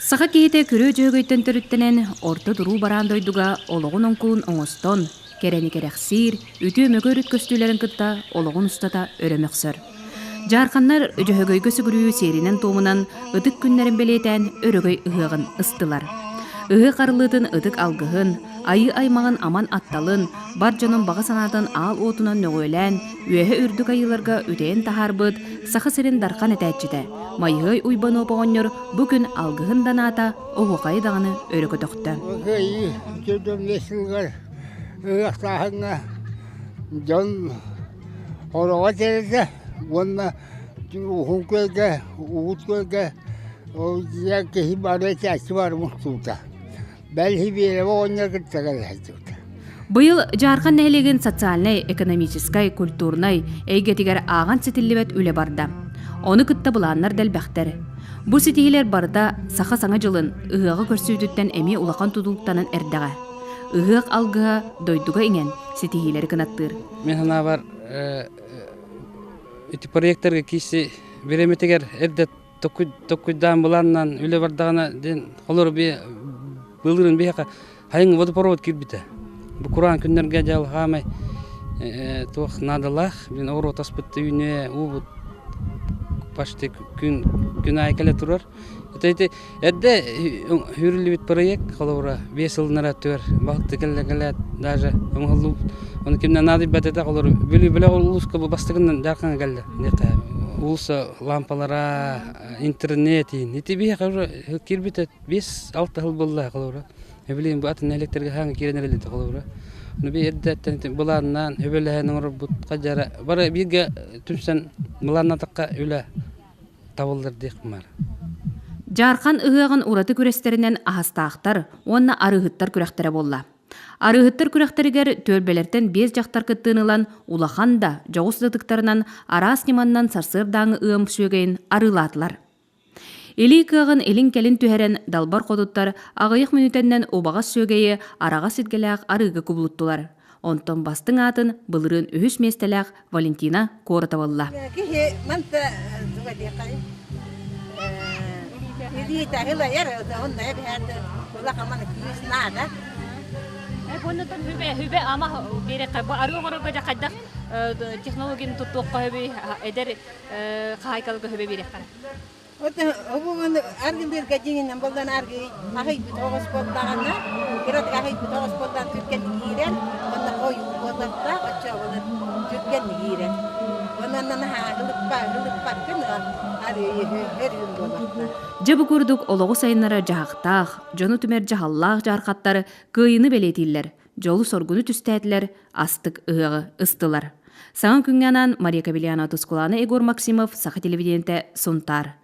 Саха киһитэ күрүө дьөһөгөйтөн төрүттэнэн, орто туруу бараан дойдуга олоҕун оҥкулун оҥостон, кэрэни кэрэхсиир, үтүө-мөкү өрүт көстүүлэрин кытта олоҕун устата өрө мөхсөр. Дьаарханнар Дьөһөгөйгө сүгүрүйүү сиэринэн-туомунан ытык күннэрин бэлиэтээн өрөгөй ыһыаҕын ыстылар. Ыһыах арыллыытын ытык алгыһын, айыы аймаҕын аман атталын, бар дьонун баҕа санаатын аал уотунан нөҕүөлээн, үөһэ үрдүк айыыларга үтэйэн таһаарбыт Саха сирин дархан этээччитэ Майыһыай Уйбануоп оҕонньор бу күн алгыһын да анаата, оһуохайы даҕаны өрө көтөхтө. Кыайыы сылыгар ыһыахтааһыҥҥа дьон Хороҕо тэрилтэ уонна Уһун Күөлгэ, Угут Күөлгэ ол дьиэ киһи бары этээччи бары мустубута. Бэл Сибиэрэбэ оҕонньор кытта кэлэ сылдьыбыта. Быйыл Дьаархан нэһилиэгин социальнай, экономическай, культурнай эйгэтигэр ааҕан ситиллибэт үлэ барда. Ону кытта былааннар да элбэхтэр. Бу ситиһиилэр барыта саха саҥа дьылын, ыһыаҕы көрсүүтүттэн эмиэ улахан тутулуктанан эрдэҕэ. Ыһыах алгыһа дойдуга иҥэн, ситиһиилэри кынаттыыр. Мин санаабар, ити проекторга киирси бириэмэтигэр эрдэ токкуйдаан былааннаан үлэ бардаҕына диэн холоро былырыын биһиэхэ хайыҥ водопровод киирбитэ. Бу кураан күннэргэ дьал хаамай туох наадалаах блин оҕуруот аспыт үүнүө уубут почти күн күн аайы кэлэ турар. Это ити Эрдэ үүрүллүбүт проект холобура 5 сылынара өттүгэр балыкты кэллэ кэлээт даже оҥоһуллубут. Ону кимнэ наадыйбат этэ холобура Бүлүү бөлөх улууска бу бастакынан Дьаархаҥҥа кэллэ. Диэххэ уулусса лампалара, интернет ити биһиэхэ уже киирбитэ 5-6 сыл буолла холобура. Билигин бу атын нэһилиэктэргэ хаһан киирэн эрэллэр холобура. Ну би эрдэттэн былааннаан, үбэлэһэн оҥорорбут хадьара бары бииргэ түмсэн былааннаатахха үлэ табыллар диэх баар. Дьаархан ыһыаҕын ураты күрэстэринэн аһастаахтар уонна арыыһыттар күрэхтэрэ буолла. Арыыһыттар күрэхтэригэр түөлбэлэртэн биэс дьахтар кыттыыны ылан, улахан да, дьоҕус да ытыктарынан араас ньыманнан сарсыардааҥы ыам сүөгэйин арыылаатылар. Илии кыаҕын илин-кэлин түһэрэн далбар хотуттар аҕыйах мүнүүтэннэн убаҕас сүөгэйи араҕас илгэлээх арыыга кубулуттулар. Онтон бастыҥ аатын былырыын үһүс миэстэлээх Валентина Коротова ылла. Киһи манта туга диэххэй илиитэ ылайар онно эбэһээт улахаман күүс наада. Оннотон хүбэ хүбэ ама биэрэххэ бу арыы оҥорорго дьэ хайдах технологияны туттуохха сөбүй эдэр хаһаайкаларга хүбэ биэрэххэ. Обугун аргылыырга дьиҥинэн буоллан аргый аһыйбыт оҕус буоллаҕына, кыратык аһыйбыт оҕус буоллаан түргэнник киирэр, уонна хойуу буоллахтаах оччоҕуна түргэнник киирэр. Онон наһаа ылыппаккын арыый өрүүн буолуохтаах. Дьэ бу курдук олоҕу сайыннарар дьаһахтаах, дьону түмэр дьаһаллаах дьаархаттар кыайыыны бэлиэтииллэр, дьолу-соргуну түстээтилэр, астык ыһыаҕы ыстылар. Саҥа күҥҥэ анаан Мария Кобельянова Тускулаана Егор Максимов, Саха телевидениетэ, Сунтаар.